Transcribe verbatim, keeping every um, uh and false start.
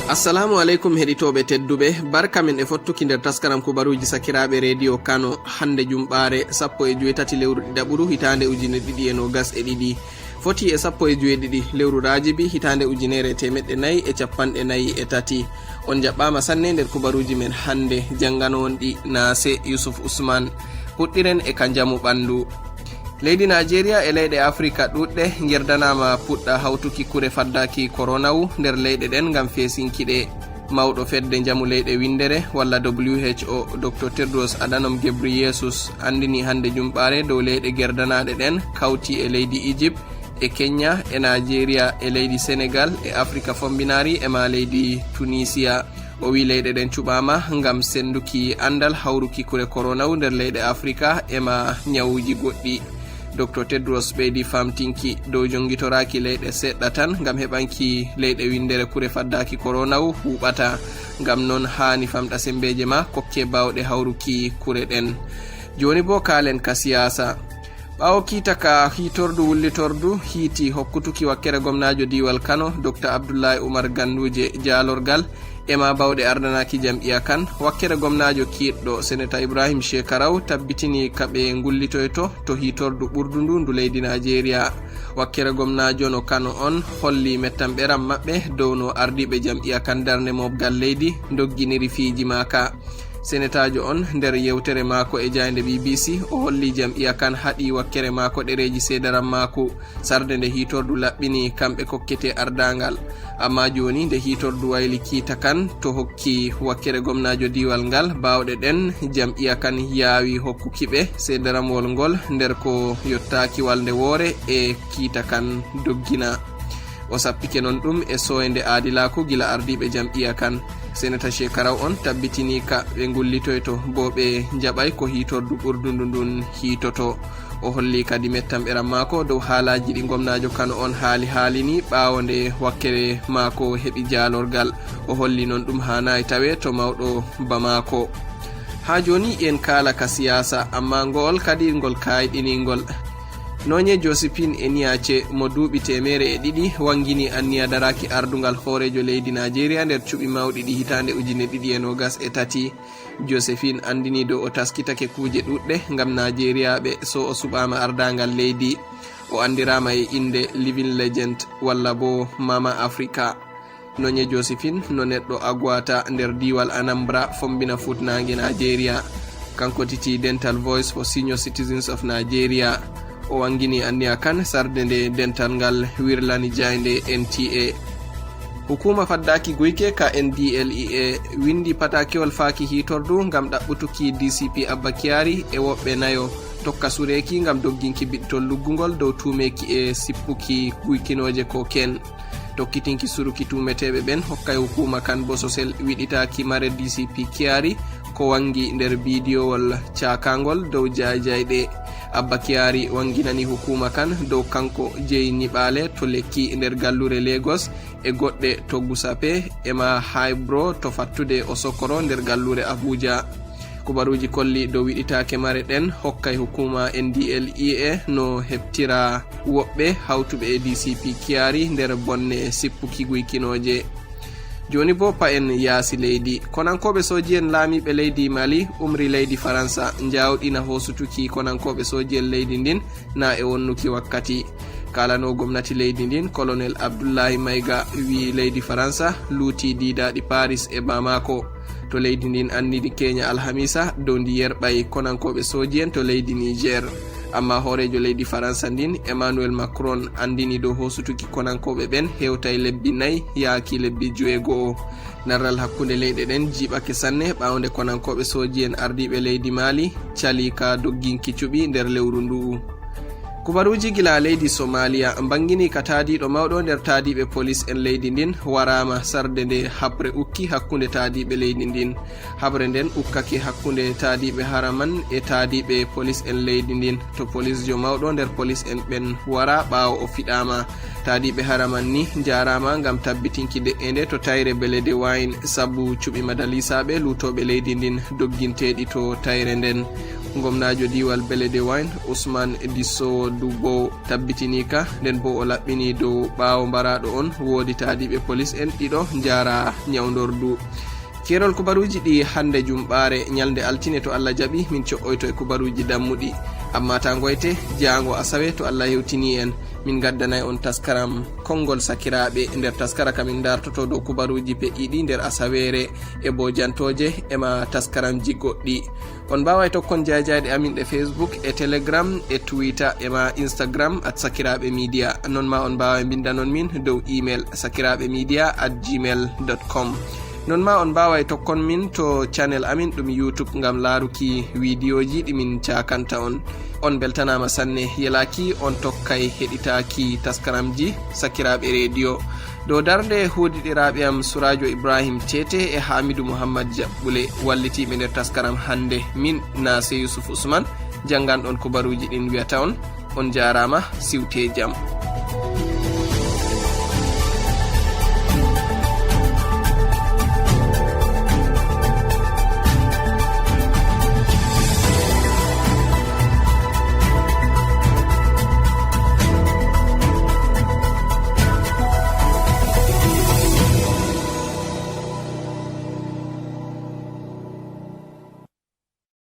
Assalamu aleykum, heɗitooɓe tedduɓe. Barka men e fottuki nder taskaram kubaruuji sakiraaɓe Rediyo Kano. Hannde Jumɓaare, sappo e joweetati lewru ɗiɗaɓuru, hitaande ujine ɗiɗi e noogas e ɗiɗi. Foti e sappo e joweeɗiɗi lewru Raajibi, hitaande ujineere e teemeɗɗe nayi e capanɗe nayi e tati. On njaɓɓaama sanne nder kubaruuji men hannde. Janngano on ɗi Naase Yusuf Usman. Puɗɗiren e ka njamu ɓanndu. Leydi Najeriya e leyɗe Afrika ɗuuɗɗe ngerdanaama puɗɗa hawtuki kure faddaaki koronawu nder leyɗe ɗen ngam feesinki ɗe. Mawɗo fedde njamu leyɗe winndere walla W H O, Doktor Tedros Adhanom Ghebreyesus, anndini hannde Jumɓaare dow leyɗe gerdanaaɗe ɗen kawti e leydi Egypt, e Kenya, e Najeriya, e leydi Senegal, e Afrika Fombinaari, e ma leydi Tunisiya. O wi leyɗe ɗen cuɓaama ngam sennduki anndal hawruki kure koronawu nder leyɗe Afrika e ma ñawuuji goɗɗi. Doktor Tedros ɓeydi famtinki dow jonngitoraki leyɗe seɗɗa tan ngam heɓanki leyɗe winndere kure faddaaki koronawu huuɓata. Ngam non haani famɗa semmbeeje ma kokke baawɗe hawruki kure ɗen. Jooni boo kaalen ka siyaasa. Ɓaawo kiita ka hiitordu wullitordu hiiti hokkutuki wakkere gomnaajo diiwal Kano, Doktor Abdullahi Umar Ganduje, jaalorgal e ma baawɗe ardanaaki jam'iya kan, wakkere gomnaajo kiiɗɗo, Seneta Ibrahim Shekaraw, tabbitini ka ɓe ngullitoyto to hiitordu ɓurdundu ndu leydi Najeriya. Wakkere gomnaajo no Kano on holli mettamɓeram maɓɓe dow no ardiiɓe jam'iya kan darnde mooɓgal leydi ndogginiri fiiji maaka. Senetaajo on nder yewtere maako e jaaynde B B C, o holli jam'iya kan haɗi wakkere maako ɗereeji seedaram maaku. Sarde nde hiitordu laɓɓini kamɓe kokkete ardaangal. Amma jooni nde hiitordu wayli kiita kan to hokki wakkere gomnaajo diiwal ngal baawɗe ɗen, jam'iya kan yaawi hokkuki ɓe seedaramwol ngol nder ko yottaaki walnde woore e kiita kan doggina. O sappike non ɗum e sooynde aadilaaku gila ardiiɓe jam'iya kan. Seneta Shekaraw on tabbitini ka ɓe ngullitoyto, bo ɓe njaɓay ko hiitordu ɓurdundu ndun hiitoto. O holli kadi mettamɓeram maako dow haalaaji ɗi gomnaajo Kano on haali haalini ɓaawo nde wakkere maako heɓi jaalorgal. O holli non ɗum haanaay tawe to mawɗo Bamako. Haa jooni en kaala ka siyaasa, amma ngo'ol kadi ngol kaayɗiningol. Noñe Josephine Eniace mo duuɓi teemeere e ɗiɗi wangini anniya daraki ardungal hooreejo leydi Najeriya nder cuɓi mawɗi ɗi hitaande ujine ɗiɗi e noogas e tati. Josephine andini dow o taskitake kuuje ɗuɗɗe ngam Najeriyaaɓe so o suɓaama ardaangal leydi. O andiraama e innde Living Legend walla bo Mama Africa. Noñe Josephine no neɗɗo Aguata nder diiwal Anambra, fombina fuutnaange Najeriya. Kanko titi dental Voice for Senior Citizens of Nigeria. O wangini anniya kan sarde nde dental ngal wirlani jaaynde N T A. Hukuma faddaaki guyke ka N D L E A windi patakewol faaki hiitordu ngam ɗaɓɓutuki D C P Abba Kyari e woɓɓe nayo tokka sureeki ngam dogginki biɗtol luggungol dow tuumeeki e sippuki guykinooje koken. Tokkitinki suruki tuumeteeɓe ɓen hokkay hukuma kan bososel wiɗitaaki mare D C P Kyari ko wangi nder bidiyowol caakangol dow jayjayɗe. Abba Kyari wanginani hukuma kan dow kanko jeyi niɓaale to lekki nder gallure Lagos e goɗɗe to Gusape e ma Haybro to fattude Osokoro nder gallure Abuja. Kubaruuji kolli dow wiɗitaake mare ɗen hokkay hukuma N D L E A no heɓtira woɓɓe hawtuɓe e D C P Kyari nder bonne sippuki guykinooje. Jooni bo pa'en yaasi leydi. Konankooɓe sooji'en laamiiɓe leydi Mali umri leydi Faransa njawɗina hoosutuki konankooɓe sooji'en leydi ndin na e wonnuki wakkati. Kaalano gomnati leydi ndin, Colonel Abdullahi Maiga, wi leydi Faransa luuti diidaaɗi Paris e Bamako. To leydi ndin andini Kenya Alhamisa dow ndi yerɓay konankooɓe sooji'en to leydi Niger. Amma hooreejo leydi Faransa ndin, Emmanuel Macron, andini dow hoosutuki konankooɓe ɓen hewtay lebbi nayi yaaki lebbi joweego'o. Narral hakkunde leyɗe ɗen jiiɓake sanne ɓaawo nde konankooɓe sooji'en ardiiɓe leydi Mali cali ka dogginki cuɓi nder lewru ndu'u. Kubaruuji gila leydi Somalia mbangini ka taadiiɗo mawɗo nder taadiiɓe polis en leydi ndin waraama sarde nde haɓre ukki hakkunde taadiiɓe leydi ndin. Haɓre nden ukkake hakkunde taadiiɓe haraman e taadiiɓe polis en leydi ndin. To polisjo mawɗo nder polis en ɓen wara ɓaawo o fiɗaama. Taadiiɓe haraman ni njaaraama ngam tabbitinki de'ende to tayre Belede Wayin sabu cuɓi madalisaaɓe luutooɓe leydi ndin dogginteeɗi to tayre nden. Gomnaajo diiwal Beledweyne, Usman Disso Dubo, tabbitini ka, nden bo o laɓɓini dow ɓaawo mbaraaɗo on woodi taadiiɓe polis en ɗiɗo njaara nyawndordu. Keerol kubaruuji ɗi hannde jumɓaare, nyalnde altine, to Allah jaɓi, min co'oyto e kubaruuji dammuɗi. Amma ta ngoyte, jaango asawe, to Allah hewtini en, min gaddanay on taskaram Konngol Sakiraaɓe. Nder taskara ka min dartoto dow kubaruuji peƴƴiiɗi nder asaweere e bo jantooje e ma taskaramji goɗɗi. On mbaaway tokkon jayjayɗe amin ɗe Facebook e Telegram e Twitter e ma Instagram at Sakiraaɓe Media. Non ma on mbaaway mbindanon min dow email sakiraaɓe media at gmail dot com. Non ma on mbaaway tokkon min to channel amin ɗum YouTube ngam laaruki widiyoji ɗi min cakanta on. On beltanaama sanne, yelaaki on tokkay heɗitaaki taskaramji Sakiraaɓe Rediyo. Dow darnde huudiɗiraaɓe am Suraajo Ibrahim Tete e Hamidu Muhammad Jaɓɓule wallitiiɓe nder taskaram hannde, min Naase Yusuf Usman, jannganɗon kubaruuji ɗin wi'ata on, on jaaraama, siwtee jam.